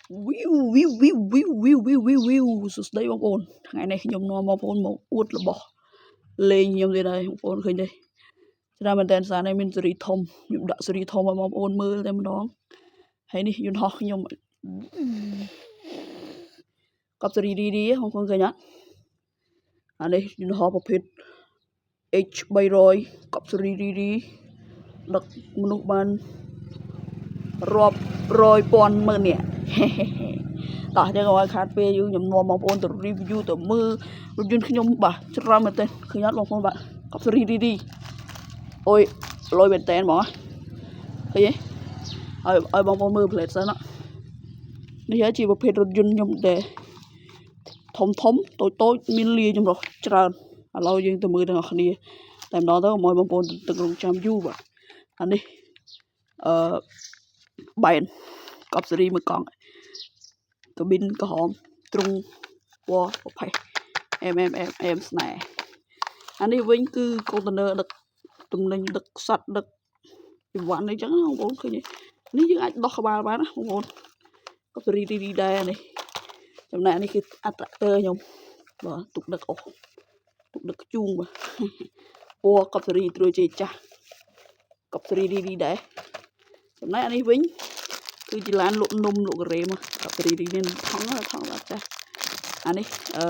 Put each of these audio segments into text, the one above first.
វីវវីវវីវវីវវីវវីវវីវវីវសួស្តីបងប្អូនថ្ងៃនេះខ្ញុំនាំបងប្អូនមកអួតរបស់លេងខ្ញុំទៀតហើយបងប្អូនឃើញទេច្រើនមែនតើសារនេះមានសេរីធំខ្ញុំដាក់សេរីធំឲ្យបងប្អូនមើលតែម្ដងហើយនេះយន្តហោះខ្ញុំកប់សេរីរីរីបងប្អូនឃើញអត់អានេះយន្តហោះប្រភេទ H300 កប់សេរីរីរីដឹកមនុស្សបានរាប់រយពាន់ម៉ឺននាក់ តោះចឹងកុំឲ្យខាតពេលយូរខ្ញុំនាំបងប្អូនទៅ review ទៅមើលរថយន្តខ្ញុំបាទច្រើនមែនទែនឃើញអត់បងប្អូនបាទកប់សេរីរីរីអូយលយមែនទែនហ្មងឃើញទេឲ្យបងប្អូនមើលផ្លេតសិនណានេះហើយជាប្រភេទរថយន្តខ្ញុំដែលធំធំតូចតូចមានលាយចម្រុះច្រើនឥឡូវយើងទៅមើលទាំងអស់គ្នាតែម្ដងទៅកុំឲ្យបងប្អូនទឹករងចាំយូរបាទអានេះអឺបែនកប់សេរីមួយកង់កាប៊ីនក្រហមទ្រុងពណ៌ប្រផេះអែមអែមអែមអែមស្នេហ៍អានេះវិញគឺកុងតឺន័រដឹកទំនិញដឹកសត្វដឹកអីវ៉ាន់អីចឹងណាបងប្អូនឃើញទេនេះយើងអាចដោះក្បាលបានណាបងប្អូនកប់សេរីរីរីដែរនេះចំណែកនេះគឺអត្រាក់ទ័រខ្ញុំបាទទុកដឹកអស់ទុកដឹកខ្ជូងបាទពណ៌កប់សេរីត្រួយជ័យចាស់កប់សេរីរីរីដែរចំណែកអានេះវិញគឺជាឡានលក់នំលក់ការ៉េមកកប់សេរីរីនេះថងថងបាទចាស់អានេះអឺ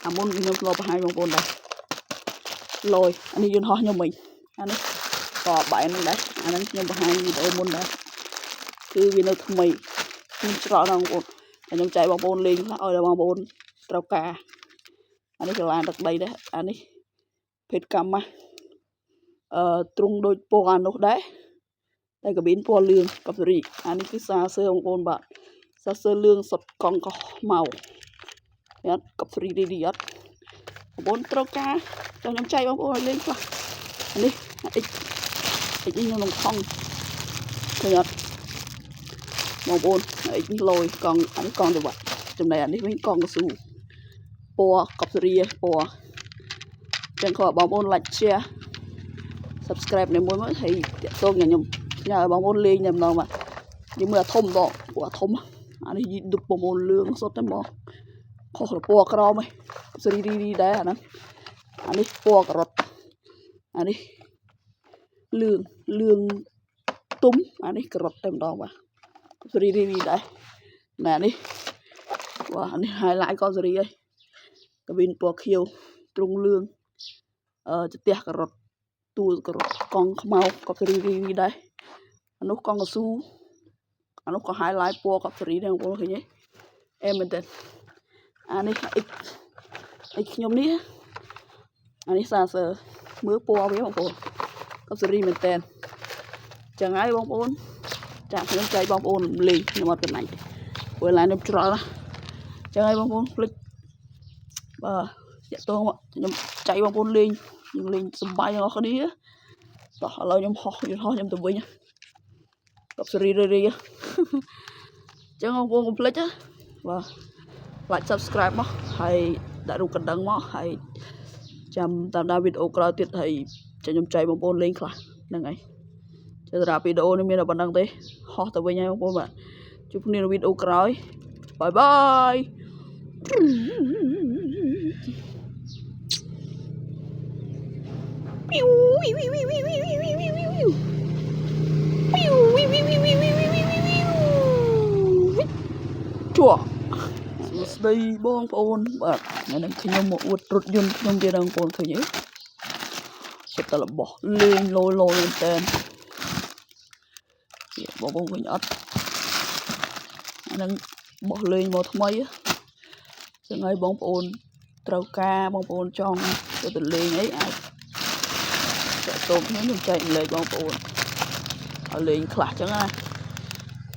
អាមុនខ្ញុំធ្លាប់បង្ហាញបងប្អូនដែរលយអានេះយន្តហោះខ្ញុំវិញអានេះក៏បែនហ្នឹងដែរអាហ្នឹងខ្ញុំបង្ហាញវីដេអូមុនដែរគឺវានៅថ្មីខ្ញុំច្រកណាស់បងប្អូនខ្ញុំចែកបងប្អូនលេងខ្លះឲ្យដល់បងប្អូនត្រូវការអានេះក៏ឡានទឹកដីដែរអានេះភេទកម្មម៉ាស់អឺទ្រង់ដូចពណ៌អានោះដែរតែកាប៊ីនពណ៌លឿងកប់សេរីអានេះគឺសាសើបងប្អូនបាទសាសើលឿងសុតកង់កោះមកអត់កប់សេរីរីរីអត់បងប្អូនត្រូវការចង់ខ្ញុំចែកបងប្អូនឲ្យលេងខ្លះអានេះអិចអិចនេះខ្ញុំនឹងថងឃើញអត់បងប្អូនអិចនេះលយកង់អានេះកង់ទៅវត្តចំណែកអានេះវិញកង់កស៊ូពណ៌កប់សេរីពណ៌ចឹងក៏បងប្អូន like share subscribe នេះមួយមកហើយតាក់ទងខ្ញុំញ៉ាំឲ្យបងប្អូនលេងតែម្ដងបាទយើងមើលអាធំដងពួកអាធំអានេះយីឌុបបងប្អូនលឿងសុទ្ធតែហ្មងខុសទៅពណ៌ក្រមឯងសេរីរីរីដែរអាហ្នឹងអានេះពណ៌ការ៉ុតអានេះលឿងលឿងទុំអានេះការ៉ុតតែម្ដងបាទសេរីរីរីដែរណែនេះបាទអានេះ highlight ក៏សេរីហើយកាប៊ីនពណ៌ខៀវទ្រង់លឿងអឺផ្ទះការ៉ុតទួលការ៉ុតកង់ខ្មៅក៏សេរីរីដែរអានោះកង់កស៊ូអានោះក៏ highlight ពណ៌ក៏សេរីដែរបងប្អូនឃើញទេអែមែនតើអានេះអិចអិចខ្ញុំនេះអានេះសាសើមើលពណ៌វាបងប្អូនក៏សេរីមែនតើចឹងហើយបងប្អូនចាក់ខ្ញុំចែកបងប្អូនលេងខ្ញុំអត់កំណាញ់ទេព្រោះឡានខ្ញុំច្រល់ណាចឹងហើយបងប្អូនភ្លេចបាទតាក់ទងខ្ញុំចែកបងប្អូនលេងយើងលេងសប្បាយទាំងអស់គ្នាតោះឥឡូវខ្ញុំហោះយន្តហោះខ្ញុំទៅវិញកប់សេរីរីរីចឹងបងប្អូនកុំភ្លេចណាបាទ like subscribe មកហើយដាក់រូបកណ្ដឹងមកហើយចាំតាមដានវីដេអូក្រោយទៀតហើយចាំខ្ញុំចែកបងប្អូនលេងខ្លះហ្នឹងហើយចាំសម្រាប់វីដេអូនេះមានតែប៉ុណ្្នឹងទេហោះទៅវិញហើយបងប្អូនបាទជួបគ្នានៅវីដេអូក្រោយ bye bye. ពីវវីវីវីវីវីវីវីវីវីពីវវីវីវីវីវីវីវីវីវីជួសួស្តីបងប្អូនបាទថ្ងៃនេះខ្ញុំមកអួតរថយន្តខ្ញុំទៀតបងប្អូនឃើញទេសុទ្ធតែរបស់លេងលយលយមែនតើបងប្អូនឃើញអត់អានឹងបោះលេងមកថ្មីចឹងហើយបងប្អូនត្រូវការបងប្អូនចង់ទៅទៅលេងអីអាចតាក់ទងខ្ញុំខ្ញុំចែករំលែកបងប្អូនឲ្យលេងខ្លះចឹងណា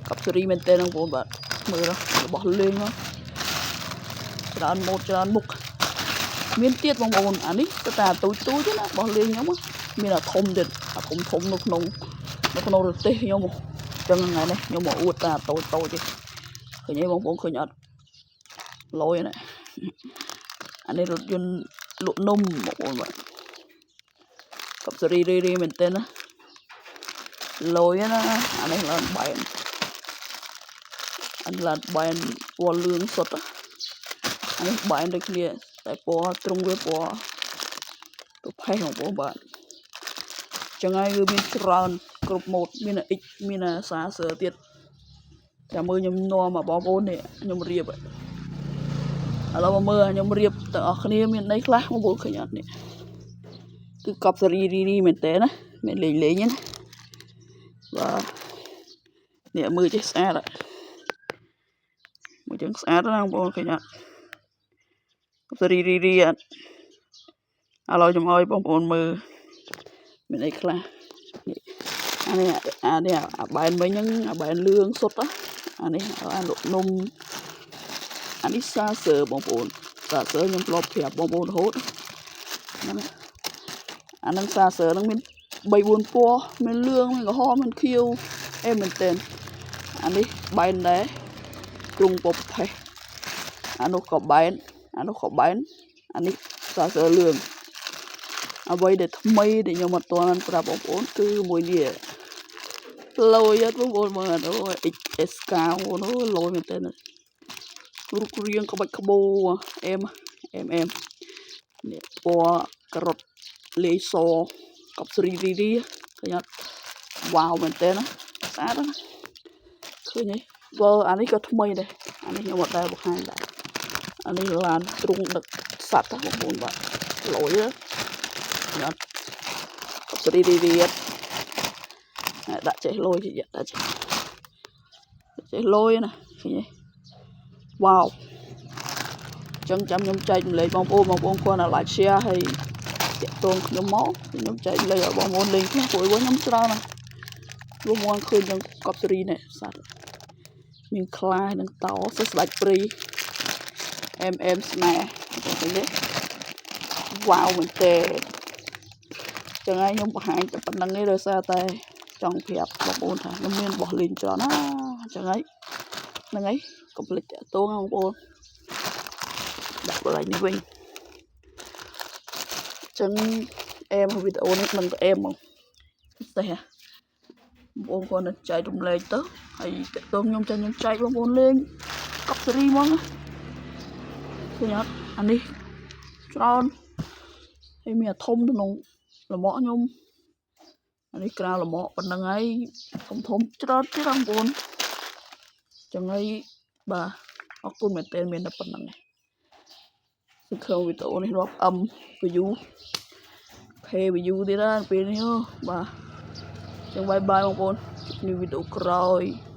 កប់សេរីមែនតើបងប្អូនបាទមើលរបស់លេងមកច្រើនម៉ូតច្រើនមុខមានទៀតបងប្អូនអានេះទៅតាទូចទូចណារបស់លេងខ្ញុំមានអាធំទៀតអាធំធំនៅក្នុងនៅក្នុងរទេះខ្ញុំចឹងថ្ងៃនេះខ្ញុំមកអួតតាតូចតូចទេឃើញទេបងប្អូនឃើញអត់លយណាអានេះរថយន្តលក់នំបងប្អូនបាទកប់សេរីរីរីមែនទេណាលយណាអានេះឡើងបែន អានេះឡានបែនពណ៌លឿងសុទ្ធអានេះបែនដូចគ្នាតែពណ៌ត្រង់វាពណ៌ប្រផេះបងប្អូនបាទចឹងហើយគឺមានច្រើនគ្រប់ម៉ូដមាន X មានសាសើទៀតចាំមើលខ្ញុំនាំមកបងប្អូននេះខ្ញុំរៀបឥឡូវមកមើលខ្ញុំរៀបទាំងអស់គ្នាមានអីខ្លះបងប្អូនឃើញអត់នេះគឺកប់សេរីរីរីមែនតើណាមិនលេងលេងណាបាទនេះមើលចេះស្អាតមួយចឹងស្អាតណាស់បងប្អូនឃើញអត់កប់សេរីរីរីអត់ឥឡូវខ្ញុំឲ្យបងប្អូនមើលមានអីខ្លះនេះអានេះអានេះអាបែនវិញហ្នឹងអាបែនលឿងសុទ្ធអានេះអាលក់នំអានេះសាសើបងប្អូនសាសើខ្ញុំធ្លាប់ប្រាប់បងប្អូនរហូតហ្នឹងអាហ្នឹងសាសើហ្នឹងមាន3 4ពណ៌មានលឿងមានក្រហមមានខៀវអេមែនតើអានេះបែនដែរទ្រង់ពផេះអានោះក៏បែនអានោះក៏បែនអានេះសាសើលឿងអ្វីដែលថ្មីដែលខ្ញុំអត់ទាន់ប្រាប់បងប្អូនគឺមួយនេះលយអត់បងប្អូនមើលអូ XSK បងប្អូនអូលយមែនតើរូបរាងក្បាច់ក្បូអែមអែមអែមនេះពណ៌ការ៉ុតលាយសកប់សេរីរីរីឃើញអត់វ៉ាវមែនតើណាស្អាតណាឃើញទេបើអានេះក៏ថ្មីដែរអានេះខ្ញុំអត់ដែលបង្ហាញដែរអានេះឡានទ្រុងដឹកសត្វបងប្អូនបាទលយឃើញអត់កប់សេរីរីរីដាក់ចេះលយដាក់ចេះចេះលយណាឃើញទេវ៉ាវចឹងចាំខ្ញុំចែករំលែកបងប្អូនបងប្អូនគាត់ណា like share ហើយតាក់ទងខ្ញុំមកខ្ញុំចែករំលែកឲ្យបងប្អូនលេងខ្លះព្រោះខ្ញុំច្រើនណាស់ព្រោះមកឃើញចឹងកប់សេរីនេះសត្វមានខ្លានិងតោសស្ដាច់ព្រៃអែមអែមស្នេហ៍ឃើញទេវ៉ាវមែនទេចឹងហើយខ្ញុំបង្ហាញតែប៉ុណ្្នឹងឯងដោយសារតែចង់ប្រាប់បងប្អូនថាខ្ញុំមានរបស់លេងច្រើនណាចឹងហើយហ្នឹងហើយកុំភ្លេចតាក់ទងបងប្អូនដាក់កន្លែងនេះវិញចឹងអែមវីដេអូនេះនឹងអែមហ្មងពិសេសបងប្អូនគាត់នឹងចែករំលែកទៅហើយតាក់ទងខ្ញុំចាញ់ខ្ញុំចែកបងប្អូនលេងកប់សេរីហ្មងឃើញអត់អានេះច្រើនហើយមានអាធំក្នុងលម៉កខ្ញុំអានេះក្រៅលម៉កប៉ុណ្្នឹងហើយធំធំច្រើនទៀតបងប្អូនចឹងហើយបាទអរគុណមែនទែនមានតែប៉ុណ្្នឹងឯងសង្ឃឹមវីដេអូនេះរាប់ M view K view ទៀតណាពេលនេះបាទចឹង bye bye បងប្អូនជួបគ្នាវីដេអូក្រោយ។